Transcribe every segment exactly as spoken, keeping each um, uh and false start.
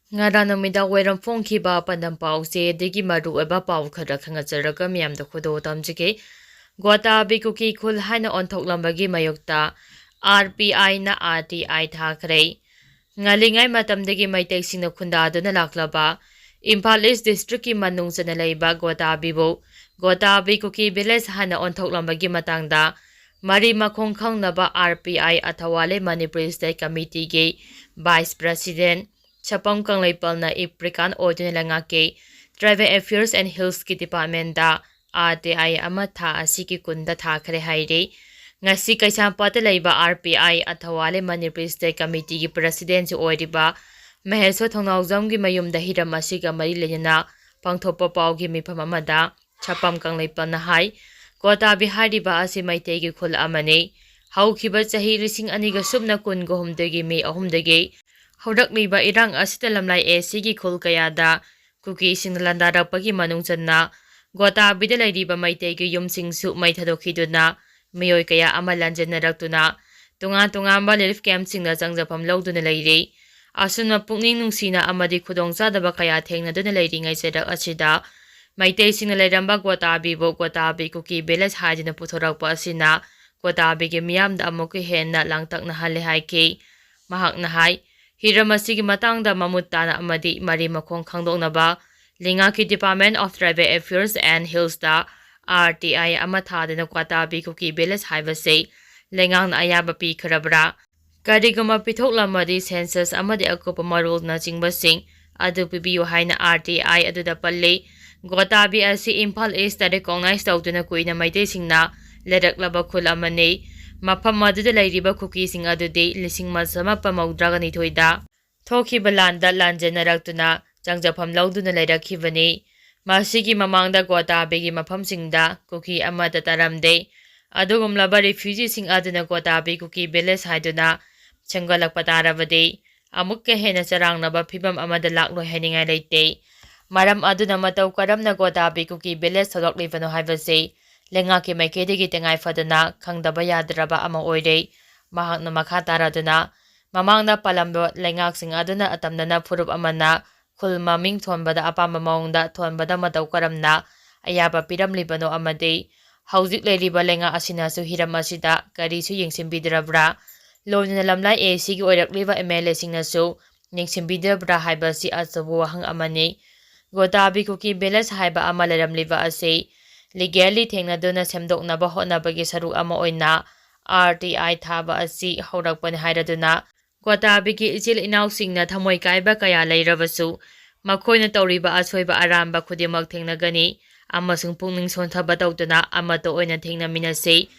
ꯉꯔꯥꯡ ꯅꯨꯃꯤꯗꯥꯡ ꯋꯥꯏꯔꯝ ꯐꯣꯡꯈꯤꯕ ꯄꯥꯟꯗꯝ ꯄꯥꯎꯆꯦꯗꯒꯤ ꯃꯔꯨꯑꯣꯏꯕ ꯄꯥꯎ ꯈꯔ ꯈꯪꯍꯟꯖꯔꯒ ꯃꯤꯌꯥꯝꯗ ꯈꯨꯗꯣꯜ ꯇꯝꯖꯒꯦ꯫ ꯒꯣꯇꯥꯕꯤ ꯀꯨꯀꯤ ꯈꯨꯜ ꯍꯥꯏꯅ ꯑꯣꯟꯊꯣꯛꯂꯝꯕꯒꯤ ꯃꯥꯌꯣꯛꯇ RPIꯅ RTI ꯊꯥꯈ꯭ꯔꯦ꯫ ꯉꯜꯂꯤꯉꯩ ꯃꯇꯝꯗꯒꯤ ꯃꯩꯇꯩꯁꯤꯡꯅ ꯈꯨꯟꯗꯥꯗꯨꯅ ꯂꯥꯛꯂꯕ ꯏꯝꯐꯥꯜ ꯏꯁ ꯗꯤꯁꯇ꯭ꯔꯤꯛꯀꯤ ꯃꯅꯨꯡ ꯆꯟꯅ ꯂꯩꯕ ꯒꯣꯇꯥꯕꯤꯕꯨ ꯒꯣꯇꯥꯕꯤ ꯀꯨꯀꯤ ꯚꯤꯂꯦꯖ ꯍꯥꯏꯅ ꯑꯣꯟꯊꯣꯛꯂꯝꯕꯒꯤ ꯃꯇꯥꯡꯗ ꯃꯔꯤ ꯃꯈꯣꯡ ꯈꯪꯅꯕ RPI ꯑꯊꯋꯥꯂꯦ ꯃꯅꯤꯄꯨꯔꯤ ꯁ꯭ꯇꯦꯠ ꯀꯃꯤꯇꯤꯒꯤ ꯚꯥꯏꯁ ꯄ꯭ꯔꯁꯤꯗꯦꯟ ꯁꯄꯝ ꯀꯪꯂꯩꯄꯥꯜꯅ ꯏꯄ꯭ꯔꯤꯀꯥꯟ ꯑꯣꯏꯗꯨꯅ ꯂꯩꯉꯥꯛꯀꯤ Tribal Affairs and Hillsꯀꯤ ꯗꯤꯄꯥꯔꯠꯃꯦꯟꯗ RTI ꯑꯃ ꯊꯥ ꯑꯁꯤꯒꯤ ꯀꯨꯟꯗ ꯊꯥꯈ꯭ꯔꯦ ꯍꯥꯏꯔꯤ꯫ ꯉꯁꯤ ꯀꯩꯁꯥꯝꯄꯥꯠꯇ ꯂꯩꯕ RPI ꯑꯊꯋꯥꯂꯦ ꯃꯅꯤꯄꯨꯔꯤ ꯁ꯭ꯇꯦꯠ ꯀꯃꯤꯇꯤꯒꯤ ꯄ꯭ꯔꯁꯤꯗꯦꯟꯁꯨ ꯑꯣꯏꯔꯤꯕ ꯃꯍꯦꯁꯣꯔ ꯊꯧꯅꯥꯎꯖꯝꯒꯤ ꯃꯌꯨꯝꯗ ꯍꯤꯔꯝ ꯑꯁꯤꯒ ꯃꯔꯤ ꯂꯩꯅꯅ ꯄꯥꯡꯊꯣꯛꯄ ꯄꯥꯎꯒꯤ ꯃꯤꯐꯝ ꯑꯃꯗ ꯁꯄꯝ ꯀꯪꯂꯩꯄꯥꯜꯅ ꯍꯥꯏ, ꯒꯣꯇꯥꯕꯤ ꯍꯥꯏꯔꯤꯕ ꯑꯁꯤ ꯃꯩꯇꯩꯒꯤ ꯈꯨꯜ ꯑꯃꯅꯤ꯫ ꯍꯧꯈꯤꯕ ꯆꯍꯤ ꯂꯤꯁꯤꯡ ꯑꯅꯤꯒ ꯁꯨꯞꯅ ꯀꯨꯟꯒ ꯍꯨꯝꯗꯣꯏꯒꯤ ꯃꯦ ꯑꯍꯨꯝꯗꯒꯤ ꯍꯧꯔꯛꯂꯤꯕ ꯏꯔꯥꯡ ꯑꯁꯤꯗ ꯂꯝꯂꯥꯏ ACꯒꯤ ꯈꯨꯜ ꯀꯌꯥꯗ ꯀꯨꯀꯤꯁꯤꯡꯅ ꯂꯥꯟꯗꯥꯔꯛꯄꯒꯤ ꯃꯅꯨꯡ ꯆꯟꯅ ꯒꯣꯇꯥꯕꯤꯗ ꯂꯩꯔꯤꯕ ꯃꯩꯇꯩꯒꯤ ꯌꯨꯝꯁꯤꯡꯁꯨ ꯃꯩ ꯊꯥꯗꯣꯛꯈꯤꯗꯨꯅ ꯃꯤꯑꯣꯏ ꯀꯌꯥ ꯑꯃ ꯂꯥꯟꯖꯦꯟꯅꯔꯛꯇꯨꯅ ꯇꯣꯉꯥꯟ ꯇꯣꯉꯥꯟꯕ ꯔꯤꯂꯤꯐ ꯀꯦꯝꯞꯁꯤꯡꯗ ꯆꯪꯖꯐꯝ ꯂꯧꯗꯨꯅ ꯂꯩꯔꯤ꯫ ꯑꯁꯨꯝꯅ ꯄꯨꯛꯅꯤꯡ ꯅꯨꯡꯁꯤꯅ ꯑꯃꯗꯤ ꯈꯨꯗꯣꯡꯆꯥꯗꯕ ꯀꯌꯥ ꯊꯦꯡꯅꯗꯨꯅ ꯂꯩꯔꯤꯉꯩ ꯆꯩꯔꯛ ꯑꯁꯤꯗ ꯃꯩꯇꯩꯁꯤꯡꯅ ꯂꯩꯔꯝꯕ ꯒꯣꯇꯥꯕꯤꯕꯨ ꯒꯣꯇꯥꯕꯤ ꯀꯨꯀꯤ ꯚꯤꯂꯦꯖ ꯍꯥꯏꯗꯨꯅ ꯄꯨꯊꯣꯔꯛꯄ ꯑꯁꯤꯅ ꯒꯣꯇꯥꯕꯤꯒꯤ ꯃꯤꯌꯥꯝꯗ ꯑꯃꯨꯛꯀ ꯍꯦꯟꯅ ꯂꯥꯡꯇꯛꯅꯍꯜꯂꯦ ꯍꯥꯏꯈꯤ꯫ ꯃꯍꯥꯛꯅ ꯍꯥꯏ, ꯍꯤꯔꯝ ꯑꯁꯤꯒꯤ ꯃꯇꯥꯡꯗ ꯃꯃꯨꯠ ꯇꯥꯅ ꯑꯃꯗꯤ ꯃꯔꯤ ꯃꯈꯣꯡ ꯈꯪꯗꯣꯛꯅꯕ ꯂꯩꯉꯥꯛꯀꯤ Department of Tribal Affairs and Hillsꯇ RTI ꯑꯃ ꯊꯥꯗꯨꯅ ꯒꯣꯇꯥꯕꯤ ꯀꯨꯀꯤ ꯚꯤꯂꯦꯖ ꯍꯥꯏꯕꯁꯤ ꯂꯩꯉꯥꯛꯅ ꯑꯌꯥꯕ ꯄꯤꯈ꯭ꯔꯕ꯭ꯔꯥ? ꯀꯔꯤꯒꯨꯝꯕ ꯄꯤꯊꯣꯛꯂꯝꯃꯗꯤ ꯁꯦꯟꯁꯁ ꯑꯃꯗꯤ ꯑꯀꯨꯞꯄ ꯃꯔꯣꯜꯅꯆꯤꯡꯕꯁꯤꯡ ꯑꯗꯨ ꯄꯤꯕꯤꯌꯨ ꯍꯥꯏꯅ RTI ꯑꯗꯨꯗ ꯄꯜꯂꯤ꯫ ꯒꯣꯇꯥꯕꯤ ꯑꯁꯤ ꯏꯝꯐꯥꯜ ꯏꯁꯇ ꯔꯤꯀꯣꯛꯅꯥꯏꯖ ꯇꯧꯗꯨꯅ ꯀꯨꯏꯅ ꯃꯩꯇꯩꯁꯤꯡꯅ ꯂꯩꯔꯛꯂꯕ ꯈꯨꯜ ꯑꯃꯅꯤ꯫ ꯃꯐꯝ ꯑꯗꯨꯗ ꯂꯩꯔꯤꯕ ꯀꯨꯀꯤꯁꯤꯡ ꯑꯗꯨꯗꯤ ꯂꯤꯁꯤꯡ ꯑꯃ ꯆꯃꯥꯄꯟ ꯃꯧꯗ꯭ꯔꯥꯒ ꯅꯤꯊꯣꯏꯗ ꯊꯣꯛꯈꯤꯕ ꯂꯥꯟꯗ ꯂꯥꯟꯖꯦꯟꯅꯔꯛꯇꯨꯅ ꯆꯪꯖꯐꯝ ꯂꯧꯗꯨꯅ ꯂꯩꯔꯛꯈꯤꯕꯅꯤ꯫ ꯃꯁꯤꯒꯤ ꯃꯃꯥꯡꯗ ꯒꯣꯇꯥꯕꯤꯒꯤ ꯃꯐꯝꯁꯤꯡꯗ ꯀꯨꯀꯤ ꯑꯃꯠꯇ ꯇꯥꯔꯝꯗꯦ꯫ ꯑꯗꯨꯒꯨꯝꯂꯕ ꯔꯤꯐ꯭ꯌꯨꯖꯤꯁꯤꯡ ꯑꯗꯨꯅ ꯒꯣꯇꯥꯕꯤ ꯀꯨꯀꯤ ꯚꯤꯂꯦꯖ ꯍꯥꯏꯗꯨꯅ ꯁꯦꯝꯒꯠꯂꯛꯄ ꯇꯥꯔꯕꯗꯤ ꯑꯃꯨꯛꯀ ꯍꯦꯟꯅ ꯆꯔꯥꯡꯅꯕ ꯐꯤꯕꯝ ꯑꯃꯗ ꯂꯥꯛꯂꯣꯏ ꯍꯥꯏꯅꯤꯡꯉꯥꯏ ꯂꯩꯇꯦ꯫ ꯃꯔꯝ ꯑꯗꯨꯅ ꯃꯇꯧ ꯀꯔꯝꯅ ꯒꯣꯇꯥꯕꯤ ꯀꯨꯀꯤ ꯚꯤꯂꯦꯖ ꯊꯣꯛꯂꯛꯂꯤꯕꯅꯣ ꯍꯥꯏꯕꯁꯤ ꯂꯩꯉꯥꯛꯀꯤ ꯃꯥꯏꯀꯩꯗꯒꯤ ꯇꯉꯥꯏ ꯐꯗꯅ ꯈꯪꯗꯕ ꯌꯥꯗ꯭ꯔꯕ ꯑꯃ ꯑꯣꯏꯔꯦ꯫ ꯃꯍꯥꯛꯅ ꯃꯈꯥ ꯇꯥꯔꯗꯨꯅ ꯃꯃꯥꯡꯗ ꯄꯥꯜꯂꯝꯕ ꯂꯩꯉꯥꯛꯁꯤꯡ ꯑꯗꯨꯅ ꯑꯇꯝꯅꯅ ꯐꯨꯔꯨꯞ ꯑꯃꯅ ꯈꯨꯜ ꯃꯃꯤꯡ ꯊꯣꯟꯕꯗ ꯑꯄꯥꯝꯕ ꯃꯑꯣꯡꯗ ꯊꯣꯟꯕꯗ ꯃꯇꯧ ꯀꯔꯝꯅ ꯑꯌꯥꯕ ꯄꯤꯔꯝꯂꯤꯕꯅꯣ ꯑꯃꯗꯤ ꯍꯧꯖꯤꯛ ꯂꯩꯔꯤꯕ ꯂꯩꯉꯥꯛ ꯑꯁꯤꯅꯁꯨ ꯍꯤꯔꯝ ꯑꯁꯤꯗ ꯀꯔꯤꯁꯨ ꯌꯦꯡꯁꯤꯟꯕꯤꯗ꯭ꯔꯕ꯭ꯔꯥ? ꯂꯣꯏꯅꯅ ꯂꯝꯂꯥꯏ ꯑꯦ ꯁꯤꯒꯤ ꯑꯣꯏꯔꯛꯂꯤꯕ ꯑꯦꯝ ꯑꯦꯜ ꯑꯦꯁꯤꯡꯅꯁꯨ ꯌꯦꯡꯁꯤꯟꯕꯤꯗ꯭ꯔꯕ꯭ꯔꯥ ꯍꯥꯏꯕꯁꯤ ꯑꯆꯧꯕ ꯋꯥꯍꯪ ꯑꯃꯅꯤ꯫ ꯒꯣꯇꯥꯕꯤ ꯀꯨꯀꯤ ꯚꯤꯂꯦꯖ ꯍꯥꯏꯕ ꯑꯃ ꯂꯩꯔꯝꯂꯤꯕ ꯑꯁꯤ ꯂꯤꯒꯦꯜꯂꯤ ꯊꯦꯡꯅꯗꯨꯅ ꯁꯦꯝꯗꯣꯛꯅꯕ ꯍꯣꯠꯅꯕꯒꯤ ꯁꯔꯨꯛ ꯑꯃ ꯑꯣꯏꯅ ꯑꯥꯔ ꯇꯤ ꯑꯥꯏ ꯊꯥꯕ ꯑꯁꯤ ꯍꯧꯔꯛꯄꯅꯤ ꯍꯥꯏꯔꯗꯨꯅ, ꯒꯣꯇꯥꯕꯤꯒꯤ ꯏꯆꯤꯜ ꯏꯅꯥꯎꯁꯤꯡꯅ ꯊꯃꯣꯏ ꯀꯥꯏꯕ ꯀꯌꯥ ꯂꯩꯔꯕꯁꯨ, ꯃꯈꯣꯏꯅ ꯇꯧꯔꯤꯕ ꯑꯁꯣꯏꯕ ꯑꯔꯥꯟꯕ ꯈꯨꯗꯤꯡꯃꯛ ꯊꯦꯡꯅꯒꯅꯤ ꯑꯃꯁꯨꯡ ꯄꯨꯛꯅꯤꯡ ꯁꯣꯟꯊꯕ ꯇꯧꯗꯅ ꯑꯃꯠꯇ ꯑꯣꯏꯅ ꯊꯦꯡꯅꯃꯤꯟꯅꯁꯤ꯫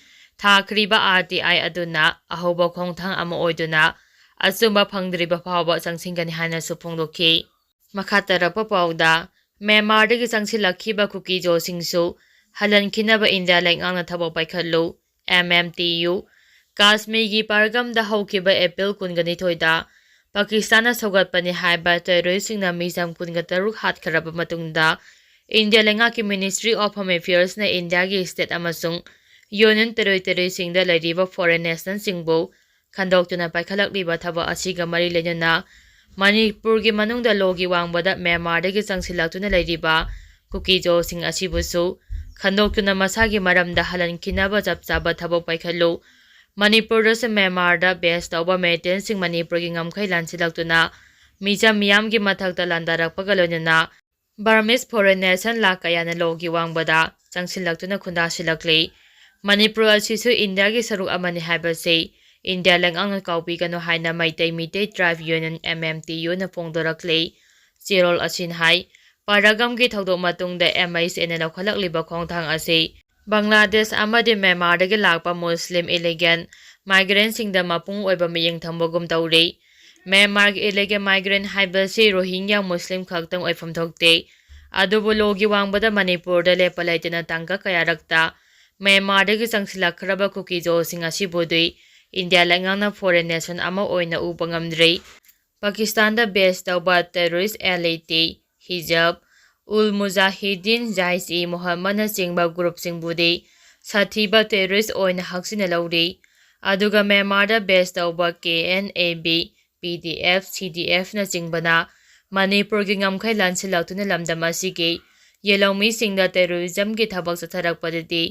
ꯊꯥꯈ꯭ꯔꯤꯕ ꯑꯥꯔ ꯇꯤ ꯑꯥꯏ ꯑꯗꯨꯅ ꯑꯍꯧꯕ ꯈꯣꯡꯊꯥꯡ ꯑꯃ ꯑꯣꯏꯗꯨꯅ ꯑꯆꯨꯝꯕ ꯐꯪꯗ꯭ꯔꯤꯕ ꯐꯥꯎꯕ ꯆꯪꯁꯤꯟꯒꯅꯤ ꯍꯥꯏꯅꯁꯨ ꯐꯣꯡꯗꯣꯛꯈꯤ꯫ ꯃꯈꯥ ꯇꯥꯔꯛꯄ ꯄꯥꯎꯗ, ꯃ꯭ꯌꯥꯟꯃꯥꯔꯗꯒꯤ ꯆꯪꯁꯤꯜꯂꯛꯈꯤꯕ ꯀꯨꯀꯤꯖꯣꯁꯤꯡꯁꯨ ꯍꯜꯍꯟꯈꯤꯅꯕ ꯏꯟꯗꯤꯌꯥ ꯂꯩꯉꯥꯛꯅ ꯊꯕꯛ ꯄꯥꯏꯈꯠꯂꯨ, ꯑꯦꯝ ꯑꯦꯝ ꯇꯤ ꯌꯨ꯫ ꯀꯥꯁꯃꯤꯔꯒꯤ ꯄꯥꯔꯒꯝꯗ ꯍꯧꯈꯤꯕ ꯑꯦꯄ꯭ꯔꯤꯜ ꯀꯨꯟꯒ ꯅꯤꯊꯣꯏꯗ ꯄꯥꯀꯤꯁꯇꯥꯟꯅ ꯁꯧꯒꯠꯄꯅꯤ ꯍꯥꯏꯕ ꯇꯦꯔꯣꯔꯤꯁꯁꯤꯡꯅ ꯃꯤꯆꯝ ꯀꯨꯟꯒ ꯇꯔꯨꯛ ꯍꯥꯠꯈ꯭ꯔꯕ ꯃꯇꯨꯡꯗ, ꯏꯟꯗꯤꯌꯥ ꯂꯩꯉꯥꯛꯀꯤ Ministry of Home Affairsꯅ ꯏꯟꯗꯤꯌꯥꯒꯤ ꯁ꯭ꯇꯦꯠ ꯑꯃꯁꯨꯡ ꯌꯨꯅꯤꯌꯟ ꯇꯦꯔꯤꯇꯣꯔꯤꯁꯤꯡꯗ ꯂꯩꯔꯤꯕ ꯐꯣꯔꯦꯟ ꯅꯦꯁꯅꯦꯜꯁꯤꯡꯕꯨ ꯈꯟꯗꯣꯛꯇꯨꯅ ꯄꯥꯏꯈꯠꯂꯛꯂꯤꯕ ꯊꯕꯛ ꯑꯁꯤꯒ ꯃꯔꯤ ꯂꯩꯅꯅ ꯃꯅꯤꯄꯨꯔꯒꯤ ꯃꯅꯨꯡꯗ ꯂꯣꯒꯤ ꯋꯥꯡꯃꯗ ꯃ꯭ꯌꯥꯟꯃꯥꯔꯗꯒꯤ ꯆꯪꯁꯤꯜꯂꯛꯇꯨꯅ ꯂꯩꯔꯤꯕ ꯀꯨꯀꯤꯖꯣꯁꯤꯡ ꯑꯁꯤꯕꯨꯁꯨ ꯈꯟꯗꯣꯛꯇꯨꯅ ꯃꯁꯥꯒꯤ ꯃꯔꯝꯗ ꯍꯜꯍꯟꯈꯤꯅꯕ ꯆꯞ ꯆꯥꯕ ꯊꯕꯛ ꯄꯥꯏꯈꯠꯂꯨ꯫ ꯃꯅꯤꯄꯨꯔꯗꯁꯨ ꯃ꯭ꯌꯥꯟꯃꯥꯔꯗ ꯕꯦꯁ ꯇꯧꯕ ꯃꯤꯂꯤꯇꯦꯟꯁꯤꯡ ꯃꯅꯤꯄꯨꯔꯒꯤ ꯉꯝꯈꯩ ꯂꯥꯟꯁꯤꯜꯂꯛꯇꯨꯅ ꯃꯤꯆꯝ ꯃꯤꯌꯥꯝꯒꯤ ꯃꯊꯛꯇ ꯂꯥꯟꯗꯥꯔꯛꯄꯒ ꯂꯣꯏꯅꯅ ꯕꯔꯃꯤꯁ ꯐꯣꯔꯦꯟ ꯅꯦꯁꯟ ꯂꯥꯈ ꯀꯌꯥꯅ ꯂꯣꯒꯤ ꯋꯥꯡꯃꯗ ꯆꯪꯁꯤꯜꯂꯛꯇꯨꯅ ꯈꯨꯟꯗꯥꯁꯤꯜꯂꯛꯂꯤ꯫ ꯃꯅꯤꯄꯨꯔ ꯑꯁꯤꯁꯨ ꯏꯟꯗꯤꯌꯥꯒꯤ ꯁꯔꯨꯛ ꯑꯃꯅꯤ ꯍꯥꯏꯕꯁꯤ ꯏꯟꯗꯤꯌꯥ ꯂꯩꯉꯥꯛꯅ ꯀꯥꯎꯕꯤꯒꯅꯨ ꯍꯥꯏꯅ ꯃꯩꯇꯩ ꯃꯤꯇꯩ ꯇ꯭ꯔꯥꯏꯕ ꯌꯨꯅꯤꯌꯟ, ꯑꯦꯝ ꯑꯦꯝ ꯇꯤ ꯌꯨꯅ ꯐꯣꯡꯗꯣꯔꯛꯂꯤ꯫ ꯆꯦꯔꯣꯜ ꯑꯁꯤꯅ ꯍꯥꯏ, ꯄꯥꯔꯥꯒꯝꯒꯤ ꯊꯧꯗꯣꯛ ꯃꯇꯨꯡꯗ ꯑꯦꯝ ꯑꯩꯆ ꯑꯦꯅ ꯂꯧꯈꯠꯂꯛꯂꯤꯕ ꯈꯣꯡꯊꯥꯡ ꯑꯁꯤ ꯕꯪꯒ꯭ꯂꯥꯗꯦꯁ ꯑꯃꯗꯤ ꯃ꯭ꯌꯥꯟꯃꯥꯔꯗꯒꯤ ꯂꯥꯛꯄ ꯃꯨꯁꯂꯤꯝ ꯏꯂꯤꯒꯦꯟ ꯃꯥꯏꯒ꯭ꯔꯦꯟꯁꯤꯡꯗ ꯃꯄꯨꯡ ꯑꯣꯏꯕ ꯃꯤꯠꯌꯦꯡ ꯊꯝꯕꯒꯨꯝ ꯇꯧꯔꯤ꯫ ꯃ꯭ꯌꯥꯟꯃꯥꯔꯒꯤ ꯏꯂꯤꯒꯦꯟ ꯃꯥꯏꯒ꯭ꯔꯦꯟ ꯍꯥꯏꯕꯁꯤ ꯔꯣꯍꯤꯡꯒ꯭ꯌꯥ ꯃꯨꯁꯂꯤꯝ ꯈꯛꯇꯪ ꯑꯣꯏꯐꯝ ꯊꯣꯛꯇꯦ꯫ ꯑꯗꯨꯕꯨ ꯂꯣꯒꯤ ꯋꯥꯡꯃꯗ ꯃꯅꯤꯄꯨꯔꯗ ꯂꯦꯞꯄ ꯂꯩꯇꯅ ꯇꯥꯡꯀꯛ ꯀꯌꯥꯔꯛꯇ ꯃ꯭ꯌꯥꯟꯃꯥꯔꯗꯒꯤ ꯆꯪꯁꯤꯜꯂꯛꯈ꯭ꯔꯕ ꯀꯨꯀꯤꯖꯣꯁꯤꯡ ꯑꯁꯤꯕꯨꯗꯤ ꯏꯟꯗꯤꯌꯥ ꯂꯩꯉꯥꯛꯅ ꯐꯣꯔꯦꯟ ꯅꯦꯁꯟ ꯑꯃ ꯑꯣꯏꯅ ꯎꯕ ꯉꯝꯗ꯭ꯔꯤ꯫ ꯄꯥꯀꯤꯁꯇꯥꯟꯗ ꯕꯦꯁ ꯇꯧꯕ terrorist L E T, Hizb ul Mujahideen, Jaish e ꯃꯣꯍꯝꯃꯗꯅꯆꯤꯡꯕ ꯒ꯭ꯔꯨꯞꯁꯤꯡꯕꯨꯗꯤ ꯁꯥꯊꯤꯕ ꯇꯦꯔꯣꯔꯤꯁ ꯑꯣꯏꯅ ꯍꯛꯆꯤꯟꯅ ꯂꯧꯔꯤ꯫ ꯑꯗꯨꯒ ꯃ꯭ꯌꯥꯟꯃꯥꯔꯗ ꯕꯦꯁ ꯇꯧꯕ K N A B, P D F, C D ꯑꯦꯐꯅꯆꯤꯡꯕꯅ ꯃꯅꯤꯄꯨꯔꯒꯤ ꯉꯝꯈꯩ ꯂꯥꯟꯁꯤꯜꯂꯛꯇꯨꯅ ꯂꯝꯗꯝ ꯑꯁꯤꯒꯤ ꯌꯦꯜꯍꯧꯃꯤꯁꯤꯡꯗ ꯇꯦꯔꯣꯔꯤꯖꯝꯒꯤ ꯊꯕꯛ ꯆꯠꯊꯔꯛꯄꯗꯗꯤ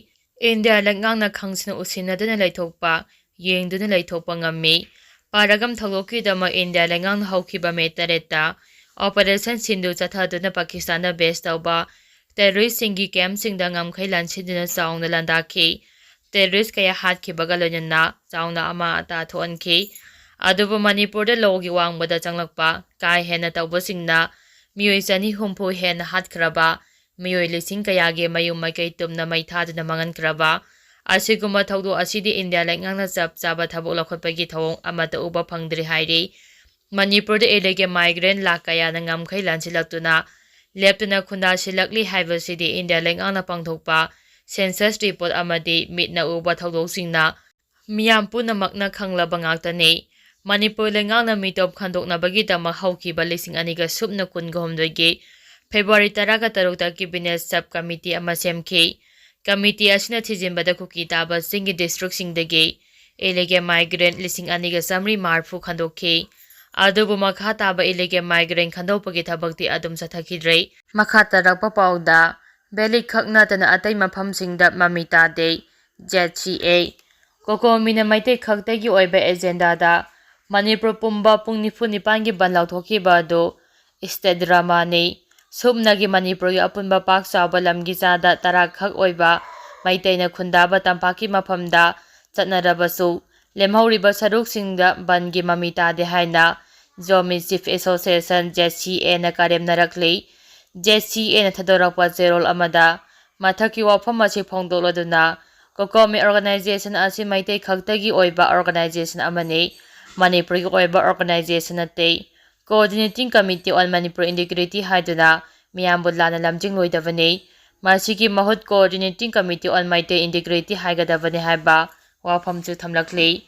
ꯏꯟꯗꯤꯌꯥ ꯂꯩꯉꯥꯛꯅ ꯈꯪꯁꯤꯟꯅ ꯎꯁꯤꯟꯅꯗꯨꯅ ꯂꯩꯊꯣꯛꯄ, ꯌꯦꯡꯗꯨꯅ ꯂꯩꯊꯣꯛꯄ ꯉꯝꯃꯤ꯫ ꯄꯥꯔꯥꯒꯝ ꯊꯧꯗꯣꯛꯀꯤꯗꯃꯛ ꯏꯟꯗꯤꯌꯥ ꯂꯩꯉꯥꯛꯅ ꯍꯧꯈꯤꯕ ꯃꯦ ꯇꯔꯦꯠꯇ ꯑꯣꯄꯔꯦꯁꯟ ꯁꯤꯟꯗꯨ ꯆꯠꯊꯗꯨꯅ ꯄꯥꯀꯤꯁꯇꯥꯟꯗ ꯕꯦꯁ ꯇꯧꯕ ꯇꯦꯔꯣꯔꯤꯁꯁꯤꯡꯒꯤ ꯀꯦꯝꯞꯁꯤꯡꯗ ꯉꯝꯈꯩ ꯂꯥꯟꯁꯤꯟꯗꯨꯅ ꯆꯥꯎꯅ ꯂꯥꯟꯗꯥꯈꯤ꯫ ꯇꯦꯔꯣꯔꯤꯁ ꯀꯌꯥ ꯍꯥꯠꯈꯤꯕꯒ ꯂꯣꯏꯅꯅ ꯆꯥꯎꯅ ꯑꯃꯥ ꯑꯇꯥ ꯊꯣꯛꯍꯟꯈꯤ꯫ ꯑꯗꯨꯕꯨ ꯃꯅꯤꯄꯨꯔꯗ ꯂꯣꯒꯤ ꯋꯥꯡꯃꯗ ꯆꯪꯂꯛꯄ ꯀꯥ ꯍꯦꯟꯅ ꯇꯧꯕꯁꯤꯡꯅ ꯃꯤꯑꯣꯏ ꯆꯅꯤ ꯍꯨꯝꯐꯨ ꯍꯦꯟꯅ ꯍꯥꯠꯈ꯭ꯔꯕ, ꯃꯤꯑꯣꯏ ꯂꯤꯁꯤꯡ ꯀꯌꯥꯒꯤ ꯃꯌꯨꯝ ꯃꯀꯩ ꯇꯨꯝꯅ ꯃꯩ ꯊꯥꯗꯨꯅ ꯃꯥꯡꯍꯟꯈ꯭ꯔꯕ ꯑꯁꯤꯒꯨꯝꯕ ꯊꯧꯗꯣꯛ ꯑꯁꯤꯗꯤ ꯏꯟꯗꯤꯌꯥ ꯂꯩꯉꯥꯛꯅ ꯆꯞ ꯆꯥꯕ ꯊꯕꯛ ꯂꯧꯈꯠꯄꯒꯤ ꯊꯧꯑꯣꯡ ꯑꯃꯠꯇ ꯎꯕ ꯐꯪꯗ꯭ꯔꯤ ꯍꯥꯏꯔꯤ꯫ ꯃꯅꯤꯄꯨꯔꯗ illegal migrant ꯂꯥꯈ ꯀꯌꯥꯅ ꯉꯝꯈꯩ ꯂꯥꯟꯁꯤꯜꯂꯛꯇꯨꯅ ꯂꯦꯞꯇꯅ ꯈꯨꯟꯗꯥꯁꯤꯜꯂꯛꯂꯤ ꯍꯥꯏꯕꯁꯤꯗꯤ ꯏꯟꯗꯤꯌꯥ ꯂꯩꯉꯥꯛꯅ ꯄꯥꯡꯊꯣꯛꯄ census report ꯑꯃꯗꯤ ꯃꯤꯠꯅ ꯎꯕ ꯊꯧꯗꯣꯛꯁꯤꯡꯅ ꯃꯤꯌꯥꯝ ꯄꯨꯝꯅꯃꯛꯅ ꯈꯪꯂꯕ ꯉꯥꯛꯇꯅꯤ꯫ ꯃꯅꯤꯄꯨꯔ ꯂꯩꯉꯥꯛꯅ ꯃꯤꯇꯣꯞ ꯈꯟꯗꯣꯛꯅꯕꯒꯤꯗꯃꯛ ꯍꯧꯈꯤꯕ ꯂꯤꯁꯤꯡ ꯑꯅꯤꯒ ꯁꯨꯞꯅ ꯀꯨꯟꯒ ꯍꯨꯝꯗꯣꯏꯒꯤ ꯐꯦꯕ꯭ꯔꯨꯋꯥꯔꯤ ꯇꯔꯥꯒ ꯇꯔꯨꯛꯇ cabinet sub committee ꯑꯃ ꯁꯦꯝꯈꯤ꯫ Committee ꯑꯁꯤꯅ ꯊꯤꯖꯤꯟꯕꯗ ꯀꯨꯀꯤ ꯇꯥꯕ ꯆꯤꯡꯒꯤ districtꯁꯤꯡꯗꯒꯤ illegal migrant ꯂꯤꯁꯤꯡ ꯑꯅꯤꯒ ꯆꯥꯃꯔꯤ ꯃꯔꯤꯐꯨ ꯈꯟꯗꯣꯛꯈꯤ꯫ ꯑꯗꯨꯕꯨ ꯃꯈꯥ ꯇꯥꯕ illegal migrant ꯈꯟꯗꯣꯛꯄꯒꯤ ꯊꯕꯛꯇꯤ ꯑꯗꯨꯝ ꯆꯠꯊꯈꯤꯗ꯭ꯔꯦ꯫ ꯃꯈꯥ ꯇꯥꯔꯛꯄ ꯄꯥꯎꯗ, ꯚꯦꯂꯤ ꯈꯛ ꯅꯠꯇꯅ ꯑꯇꯩ ꯃꯐꯝꯁꯤꯡꯗ ꯃꯃꯤ ꯇꯥꯗꯦ, ꯖꯦꯠ ꯁꯤ ꯑꯦ꯫ ꯀꯣꯀꯣꯃꯤꯅ ꯃꯩꯇꯩ ꯈꯛꯇꯒꯤ ꯑꯣꯏꯕ agendaꯗ ꯃꯅꯤꯄꯨꯔ ꯄꯨꯝꯕ ꯄꯨꯡ ꯅꯤꯐꯨ ꯅꯤꯄꯥꯟꯒꯤ ꯕꯟ ꯂꯥꯎꯊꯣꯛꯈꯤꯕ ꯑꯗꯨ state dramaꯅꯤ꯫ ꯁꯨꯞꯅꯒꯤ ꯃꯅꯤꯄꯨꯔꯒꯤ ꯑꯄꯨꯟꯕ ꯄꯥꯛ ꯆꯥꯎꯕ ꯂꯝꯒꯤ ꯆꯥꯗ ꯇꯔꯥ ꯈꯛ ꯑꯣꯏꯕ ꯃꯩꯇꯩꯅ ꯈꯨꯟꯗꯥꯕ ꯇꯝꯄꯥꯛꯀꯤ ꯃꯐꯝꯗ ꯆꯠꯅꯔꯕꯁꯨ, ꯂꯦꯝꯍꯧꯔꯤꯕ ꯁꯔꯨꯛꯁꯤꯡꯗ ꯕꯟꯒꯤ ꯃꯃꯤ ꯇꯥꯗꯦ ꯍꯥꯏꯅ Zomi Chief Association, ꯖꯦꯠ ꯁꯤ ꯑꯦꯅ ꯀꯔꯦꯝꯅꯔꯛꯂꯤ꯫ ꯖꯦꯠ ꯁꯤ ꯑꯦꯅ ꯊꯥꯗꯣꯔꯛꯄ ꯆꯦꯔꯣꯜ ꯑꯃꯗ ꯃꯊꯛꯀꯤ ꯋꯥꯐꯝ ꯑꯁꯤ ꯐꯣꯡꯗꯣꯛꯂꯗꯨꯅ, ꯀꯣꯀꯣꯃꯤ organization ꯑꯁꯤ ꯃꯩꯇꯩ ꯈꯛꯇꯒꯤ ꯑꯣꯏꯕ organization ꯑꯃꯅꯤ, ꯃꯅꯤꯄꯨꯔꯒꯤ ꯑꯣꯏꯕ organization ꯅꯠꯇꯦ꯫ Coordinating Committee on Manipur Integrity ꯍꯥꯏꯗꯨꯅ ꯃꯤꯌꯥꯝꯕꯨ ꯂꯥꯟꯅ ꯂꯝꯖꯤꯡꯂꯣꯏꯗꯕꯅꯤ꯫ ꯃꯁꯤꯒꯤ ꯃꯍꯨꯠ Coordinating Committee on Meitei Integrity ꯍꯥꯏꯒꯗꯕꯅꯤ ꯍꯥꯏꯕ ꯋꯥꯐꯝꯁꯨ ꯊꯝꯂꯛꯂꯤ꯫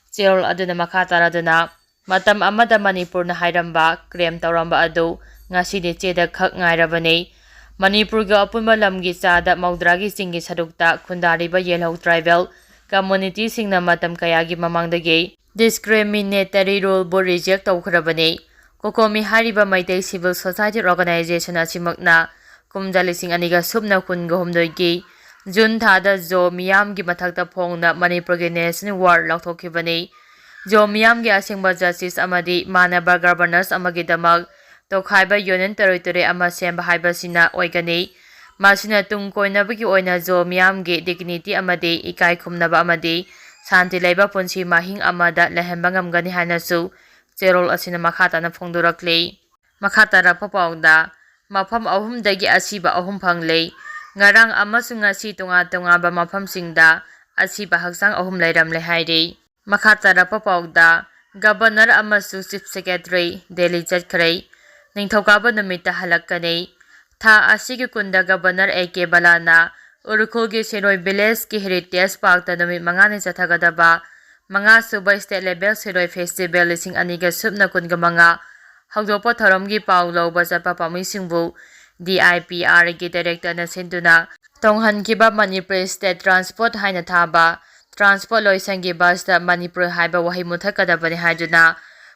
ꯆꯦꯔꯣꯜ ꯑꯗꯨꯅ ꯃꯈꯥ ꯇꯥꯔꯗꯨꯅ, ꯃꯇꯝ ꯑꯃꯗ ꯃꯅꯤꯄꯨꯔꯅ ꯍꯥꯏꯔꯝꯕ claim ꯇꯧꯔꯝꯕ ꯑꯗꯨ ꯉꯁꯤꯗꯤ ꯆꯦꯗ ꯈꯛ ꯉꯥꯏꯔꯕꯅꯤ꯫ ꯃꯅꯤꯄꯨꯔꯒꯤ ꯑꯄꯨꯟꯕ ꯂꯝꯒꯤ ꯆꯥꯗ ꯃꯧꯗ꯭ꯔꯥꯒꯤ ꯆꯤꯡꯒꯤ ꯁꯔꯨꯛꯇ ꯈꯨꯟꯗꯥꯔꯤꯕ ꯌꯦꯜꯍꯧ tribal ꯀꯝꯃꯨꯅꯤꯇꯤꯁꯤꯡꯅ ꯃꯇꯝ ꯀꯌꯥꯒꯤ ꯃꯃꯥꯡꯗꯒꯤ ꯗꯤꯁꯀ꯭ꯔꯤꯃꯤꯅꯦꯇꯔꯤ ꯔꯨꯜꯕꯨ ꯔꯤꯖꯦꯛ ꯇꯧꯈ꯭ꯔꯕꯅꯤ꯫ ꯀꯣꯀꯣꯃꯤ ꯍꯥꯏꯔꯤꯕ ꯃꯩꯇꯩ ꯁꯤꯚꯤꯜ ꯁꯣꯁꯥꯏꯇꯤ ꯑꯣꯔꯒꯅꯥꯏꯖꯦꯁꯟ ꯑꯁꯤꯃꯛꯅ ꯀꯨꯝꯖꯥ ꯂꯤꯁꯤꯡ ꯑꯅꯤꯒ ꯁꯨꯞꯅ ꯀꯨꯟꯒ ꯍꯨꯝꯗꯣꯏꯒꯤ ꯖꯨꯟ ꯊꯥꯗ ꯖꯣ ꯃꯤꯌꯥꯝꯒꯤ ꯃꯊꯛꯇ ꯐꯣꯡꯅ ꯃꯅꯤꯄꯨꯔꯒꯤ ꯅꯦꯁꯅꯦꯜ ꯋꯥꯔ ꯂꯥꯎꯊꯣꯛꯈꯤꯕꯅꯤ꯫ ꯖꯣ ꯃꯤꯌꯥꯝꯒꯤ ꯑꯁꯦꯡꯕ ꯖꯁꯇꯤꯁ ꯑꯃꯗꯤ ꯃꯥꯟꯅꯕ ꯒꯕꯔꯅꯦꯟꯁ ꯑꯃꯒꯤꯗꯃꯛ ꯇꯣꯈꯥꯏꯕ ꯌꯨꯅꯤꯌꯟ ꯇꯦꯔꯤꯇꯣꯔꯤ ꯑꯃ ꯁꯦꯝꯕ ꯍꯥꯏꯕꯁꯤꯅ ꯑꯣꯏꯒꯅꯤ꯫ ꯃꯁꯤꯅ ꯇꯨꯡ ꯀꯣꯏꯅꯕꯒꯤ ꯑꯣꯏꯅ ꯖꯣ ꯃꯤꯌꯥꯝꯒꯤ ꯗꯤꯒꯅꯤꯇꯤ ꯑꯃꯗꯤ ꯏꯀꯥꯏ ꯈꯨꯝꯅꯕ ꯑꯃꯗꯤ ꯁꯥꯟꯇꯤ ꯂꯩꯕ ꯄꯨꯟꯁꯤ ꯃꯍꯤꯡ ꯑꯃꯗ ꯂꯩꯍꯟꯕ ꯉꯝꯒꯅꯤ ꯍꯥꯏꯅꯁꯨ ꯆꯦꯔꯣꯜ ꯑꯁꯤꯅ ꯃꯈꯥ ꯇꯥꯅ ꯐꯣꯡꯗꯣꯔꯛꯂꯤ꯫ ꯃꯈꯥ ꯇꯥꯔꯛꯄ ꯄꯥꯎꯗ, ꯃꯐꯝ ꯑꯍꯨꯝꯗꯒꯤ ꯑꯁꯤꯕ ꯑꯍꯨꯝ ꯐꯪꯂꯦ꯫ ꯉꯔꯥꯡ ꯑꯃꯁꯨꯡ ꯉꯁꯤ ꯇꯣꯉꯥꯟ ꯇꯣꯉꯥꯟꯕ ꯃꯐꯝꯁꯤꯡꯗ ꯑꯁꯤꯕ ꯍꯛꯆꯥꯡ ꯑꯍꯨꯝ ꯂꯩꯔꯝꯂꯦ ꯍꯥꯏꯔꯤ꯫ ꯃꯈꯥ ꯇꯥꯔꯛꯄ ꯄꯥꯎꯗ, ꯒꯕꯔꯅꯔ ꯑꯃꯁꯨꯡ ꯆꯤꯐ ꯁꯦꯀ꯭ꯔꯦꯇꯔꯤ ꯗꯦꯜꯂꯤ ꯆꯠꯈ꯭ꯔꯦ꯫ ꯅꯤꯡꯊꯧꯀꯥꯕ ꯅꯨꯃꯤꯠꯇ ꯍꯜꯂꯛꯀꯅꯤ꯫ ꯊꯥ ꯑꯁꯤꯒꯤ ꯀꯨꯟꯗ governor A K ꯕꯂꯥꯅ ꯎꯔꯈꯨꯜꯒꯤ Shirui ꯚꯤꯂꯦꯖꯀꯤ heritage ꯄꯥꯔꯛꯇ ꯅꯨꯃꯤꯠ ꯃꯉꯥꯅꯤ ꯆꯠꯊꯒꯗꯕ ꯃꯉꯥꯁꯨꯕ ꯁ꯭ꯇꯦꯠ ꯂꯦꯚꯦꯜ ꯁꯤꯔꯣꯏ ꯐꯦꯁꯇꯤꯚꯦꯜ ꯂꯤꯁꯤꯡ ꯑꯅꯤꯒ ꯁꯨꯞꯅ ꯀꯨꯟꯒ ꯃꯉꯥ ꯍꯧꯗꯣꯛꯄ ꯊꯧꯔꯝꯒꯤ ꯄꯥꯎ ꯂꯧꯕ ꯆꯠꯄ ꯄꯥꯎꯃꯤꯁꯤꯡꯕꯨ ꯗꯤ ꯑꯥꯏ ꯄꯤ ꯑꯥꯔꯒꯤ ꯗꯥꯏꯔꯦꯛꯇꯔꯅ ꯁꯤꯟꯗꯨꯅ ꯇꯣꯡꯍꯟꯈꯤꯕ ꯃꯅꯤꯄꯨꯔ ꯁ꯭ꯇꯦꯠ ꯇ꯭ꯔꯥꯟꯁꯄꯣꯔꯠ ꯍꯥꯏꯅ ꯊꯥꯕ ꯇ꯭ꯔꯥꯟꯁꯄꯣꯔꯠ ꯂꯣꯏꯁꯪꯒꯤ ꯕꯁꯇ ꯃꯅꯤꯄꯨꯔ ꯍꯥꯏꯕ ꯋꯥꯍꯩ ꯃꯨꯊꯠꯀꯗꯕꯅꯤ ꯍꯥꯏꯗꯨꯅ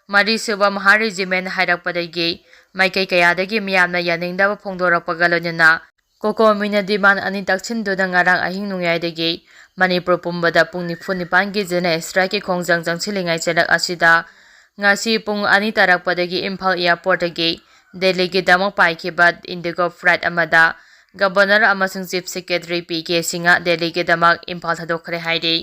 ꯃꯔꯤꯁꯨꯕ ꯃꯍꯥ ꯔꯦꯖꯤꯃꯦꯟ ꯍꯥꯏꯔꯛꯄꯗꯒꯤ ꯃꯥꯏꯀꯩ ꯀꯌꯥꯗꯒꯤ ꯃꯤꯌꯥꯝꯅ ꯌꯥꯅꯤꯡꯗꯕ ꯐꯣꯡꯗꯣꯔꯛꯄꯒ ꯂꯣꯏꯅꯅ ꯀꯣꯀꯣꯃꯤꯅ ꯗꯤꯃꯥꯟ ꯑꯅꯤ ꯇꯛꯁꯤꯟꯗꯨꯅ ꯉꯔꯥꯡ ꯑꯍꯤꯡ ꯅꯣꯡꯌꯥꯏꯗꯒꯤ ꯃꯅꯤꯄꯨꯔ ꯄꯨꯝꯕꯗ ꯄꯨꯡ ꯅꯤꯐꯨ ꯅꯤꯄꯥꯟꯒꯤ ꯖꯦꯅꯔꯦꯜ ꯁ꯭ꯇ꯭ꯔꯥꯏꯛꯀꯤ ꯈꯣꯡꯖꯪ ꯆꯪꯁꯤꯜꯂꯤꯉꯩ ꯆꯩꯔꯛ ꯑꯁꯤꯗ ꯉꯁꯤ ꯄꯨꯡ ꯑꯅꯤ ꯇꯥꯔꯛꯄꯗꯒꯤ ꯏꯝꯐꯥꯜ ꯑꯦꯌꯔꯄꯣꯔꯠꯇꯒꯤ ꯗꯦꯜꯂꯤꯒꯤꯗꯃꯛ ꯄꯥꯏꯈꯤꯕ ꯏꯟꯗꯤꯒꯣ ꯐ꯭ꯂꯥꯏꯠ ꯑꯃꯗ ꯒꯕꯔꯅꯔ ꯑꯃꯁꯨꯡ chief secretary P K Singh ꯗꯦꯜꯂꯤꯒꯤꯗꯃꯛ ꯏꯝꯐꯥꯜ ꯊꯥꯗꯣꯛꯈ꯭ꯔꯦ ꯍꯥꯏꯔꯤ꯫